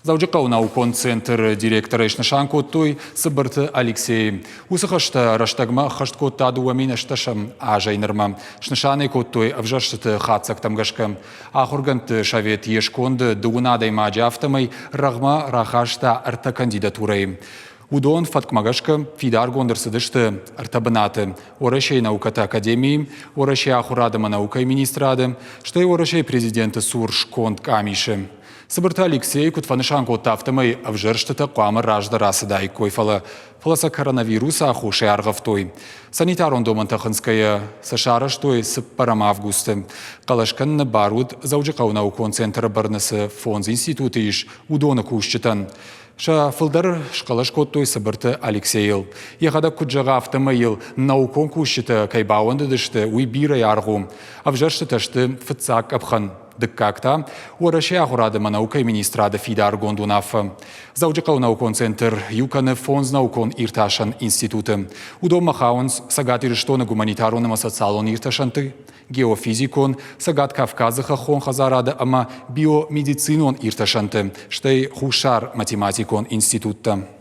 Дзӕуджыхъӕуы наукон центры директорӕй снысан кодтой Цыбырты Алексейы. Уыцы хӕстӕ рӕстӕгмӕ ӕххӕст кодта 2008 азӕй нырмӕ. Снысан ӕй кодтой ӕвзӕрстыты хатдзӕгтӕм гӕсгӕ. Ахуыргӕндты совет йе сконды дыууын адӕймаджы афтӕмӕй рӕгъмӕ рахаста ӕртӕ кандидатурӕйы. Уыдон фӕткмӕ гӕсгӕ фидаргонд ӕрцыдысты ӕртӕ бынаты Уӕрӕсейы наукӕты академийы, Уӕрӕсейы ахуырад ӕмӕ наукӕйы министрады, стӕй Уӕрӕсейы президенты цур сконд къамисы. Цыбырты Алексей куыд фӕнысан кодта, афтӕмӕй ӕвзӕрстытӕ хъуамӕ раздӕр ацыдаиккой, фӕлӕ фӕлӕ сӕ коронавирусы аххосӕй аргъӕвтой. Санитарон домӕнтӕ хынцгӕйӕ сӕ сарӕзтой цыппӕрӕм августы. Хъӕлӕс кӕныны бар уыд Дзӕуджыхъӕуы наукон центры бӕрны цы фондз институты ис, уыдоны кусджытӕн. Сӕ фылдӕр схъӕлӕс кодтой Цыбырты Алексейыл. Йӕхӕдӕг куыд зӕгъы, афтӕмӕй йыл наукон кусджытӕ кӕй баууӕндыдысты, уый бирӕ аргъ у. Ӕвзӕрстытӕ сты фыццаг къӕпхӕн. Дыккаг та Уӕрӕсейы ахуырад ӕмӕ наукӕйы министрады фидаргонд уынаффӕ. Дзӕуджыхъӕуы наукон центр иу кӕны фондз наукон иртасӕн институты. Уыдонмӕ хауынц Цӕгат Ирыстоны гуманитарон ӕмӕ социалон иртасӕнты, геофизикон, Цӕгат Кавказы хӕххон хӕдзарады ӕмӕ биомедицинон иртасӕнты, стӕй Хуссар математикон институттӕ.